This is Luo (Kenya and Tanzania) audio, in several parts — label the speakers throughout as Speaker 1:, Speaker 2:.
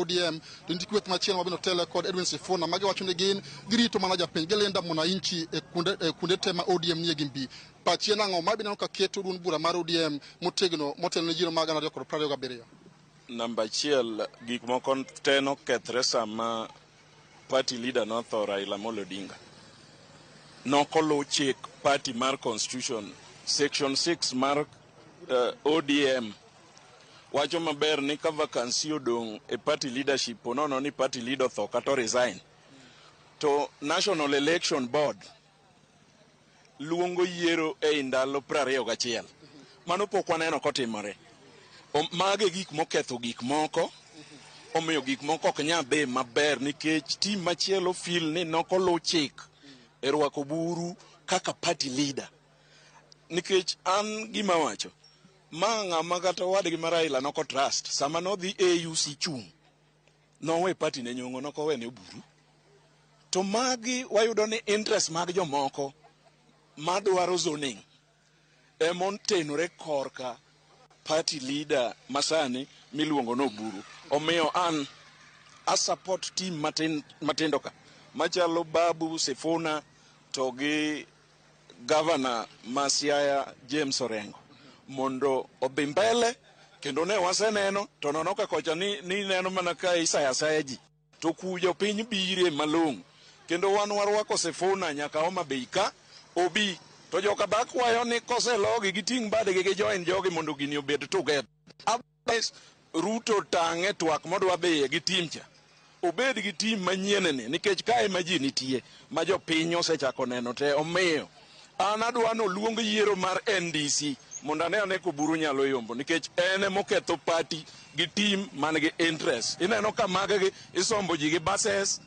Speaker 1: ODM, to nitie kweth machielo ma bende otele kod Edwin Sifuna ma giwacho ni gin girito mana japiny, gilenda mwananchi e kuonde te ma ODM nie gi mbi. Pachi en ang'o? Ma bineno ka keto duond bura mar ODM motegno motelo ne yiero mag 2027.
Speaker 2: Namba achiel, gik moko te nokethre sama party leader notho, Raila Amolo Odinga. Nokoluw chik party mar constitution section 6 mar ODM wacho maber ni ka vacancy odong' e party leadership, ponono ni party leader otho kata resign, to National Election Board luongo yiero ei ndalo 21. Mano pok waneno kotimore. Mage gik moketho gik moko, omiyo gik moko ok nyal dhi maber nikech team machielo feel ni nokoluw chik e rwako Oburu kaka party leader. Nikech an gima wacho ma ng'ama kata owadgi mar Raila noko trust sama nodhi AUC chung' nowe party ne Nyong'o, nokowe ne Oburu. To magi wayudo ni interest mag jomoko madwaro zoning emotenore korka party leader masani miluongo ni Oburu. Omiyo an a support team matin, matindo ka machalo Babu Sifuna to gi governor ma Siaya James Orengo mondo odhi mbele. Kendo ne waseneno to nono ka kocha ni neno mana ka isaya asaya ji to kujo piny bire malong'o. Kendo wan warwako Sifuna nyaka Homa Bay ka obi to joka ba kwayo ni koselogi giting' badgi gi join jogi mondo gini obed together. Otherwise Ruto tang' e twak modwa dhiye gi team cha, obed gi team manyien ni, nikech kae ma ji nitie ma jopiny osechako neno te. Omiyo an adwa noluong yiero mar NDC mondo ane ane koburu nyalo yombo, nikech en emoketho party gi team man gi interest. Ineno ka maggi isombo ji gi buses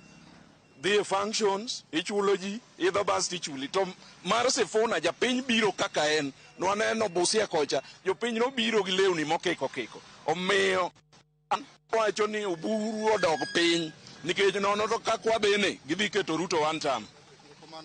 Speaker 2: dhi e functions, ichulo ji, idho bas tichuli. To mar Sifuna, japiny biro kaka en. Nwaneno Busia kocha, jopiny nobiro gi lewni mokiko kiko. Omiyo an wacho ni Oburu odog piny, nikech nono to kakwa bene gidhi keto Ruto one term.